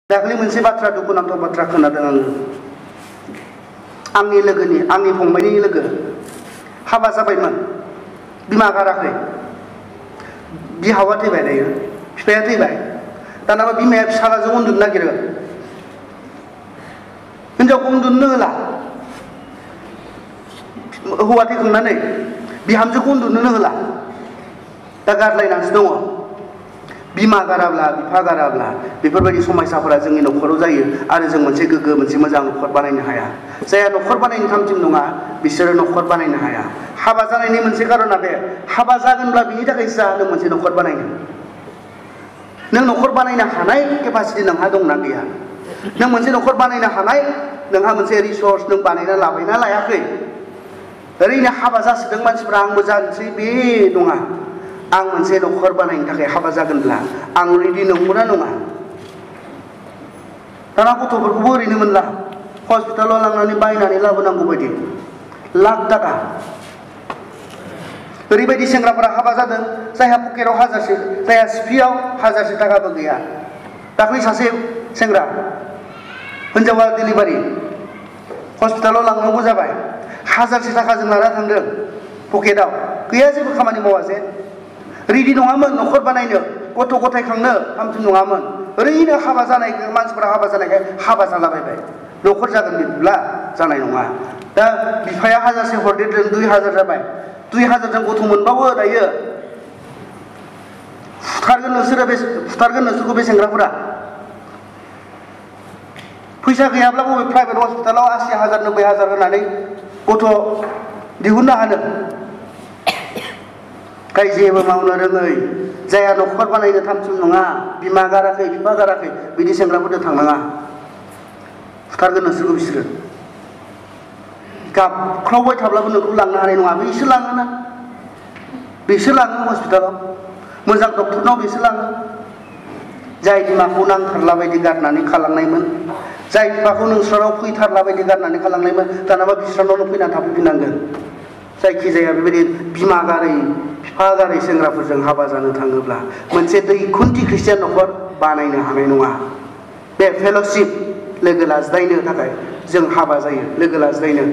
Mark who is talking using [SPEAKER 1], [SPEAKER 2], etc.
[SPEAKER 1] दाखालि मोनसे बाथ्रा दुखुनांथाव बाथ्रा खोनादों आंनि लोगोनि आंनि फंबायनि लोगो हाबा जाबायमोन बिमा गाराखै बिहावा थैबाय दायो बिफाया थैबाय दानाबा बिमाया फिसालाजों उन्दुनो नागिरो हिनजावखौ उन्दुनो होला हौवा थैखांनानै बिहामजोखौ उन्दुनो होला दा गारलायनानैसो दङ बिमा गाराब्ला बिफा गाराब्ला बेफोरबायदि समस्याफोरा जोंनि न'खराव जायो आरो जों मोनसे गोग्गो मोनसे मोजां न'खर बानायनो हाया जायहा न'खर बानायनो थामथिम नङा बिसोरो न'खर बानायनो हाया हाबा जानायनि मोनसे कारना बे हाबा जागोनब्ला बिनि थाखायसो जानो मोनसे न'खर बानायनो नों न'खर बानायनो हानाय केपासिटि नोंहा दंना गैया नों मोनसे न'खर बानायनो हानाय नोंहा मोनसे रिसर्स नों बानायना लाबायना लायाखै ओरैनो हाबा जासोदों मानसिफ्रा आंबो जानोसै बे नङा आं मोनसे न'खर बानायनो थाखाय हाबा जागोनब्ला आं रेडि नंगौना नङा दाना गथ'फोरखौबो ओरैनो मोनला हस्पिटालाव लांनानै बायनानै लाबोनांगौ बायदि लाख थाखा ओरैबायदि सेंग्राफोरा हाबा जादों जायहा पकेटाव हाजारसे जायहा सिपियाव हाजारसे थाखाबो गैया दाख्लै सासे सेंग्रा हिनजावा डिलिभारि हस्पिटालाव लांनांगौ जाबाय हाजारसे थाखाजों लाना थांदों पकेटाव गैया जेबो खामानि मावासे रेडि नङामोन न'खर बानायनो गथ' गथाय खांनो हामथि नङामोन ओरैनो हाबा जानाय मानसिफोरा हाबा जानायखाय हाबा जालाबायबाय न'खर जागोन बिदिब्ला जानाय नङा दा बिफाया हाजारसे हरदेरदों 2000 जाबाय 2000जों गथ' मोनबावो दायो फुथारगोन नोंसोरखौ बे सेंग्राफोरा फैसा गैयाब्ला बबे प्राइभेट हस्पिटालाव 80,000 90,000 होनानै गथ' दिहुननो हादों गाय जेबो मावनो रोङै जायहा न'खर बानायनो थामथिम नङा बिमा गाराखै बिफा गाराखै बिदि सेंग्राफोरजों थांनाङा फुथारगोन नोंसोरखौ बिसोरो गाबख्रावबाय थाब्लाबो नोंखौ लांनो हानाय नङा बिसोर लाङोना बिसोर लाङो हस्पिटालाव मोजां डक्टरनाव बिसोर लाङो जाय बिमाखौ नांथारला बायदि गारनानै खालांनायमोन जाय बिफाखौ नोंस्रानाव फैथारला बायदि गारनानै खालांनायमोन दानाबा बिस्रानावनो फैनानै थाफैफिननांगोन जायखिजाया बेबायदि बिमा गारै बिफा गारै सेंग्राफोरजों हाबा जानो थाङोब्ला मोनसे दैखुन्थि ख्रिस्टियान न'खर बानायनो हानाय नङा बे फेल'शिप लोगो लाज्लायनो थाखाय जों हाबा जायो लोगो लाज्लायनो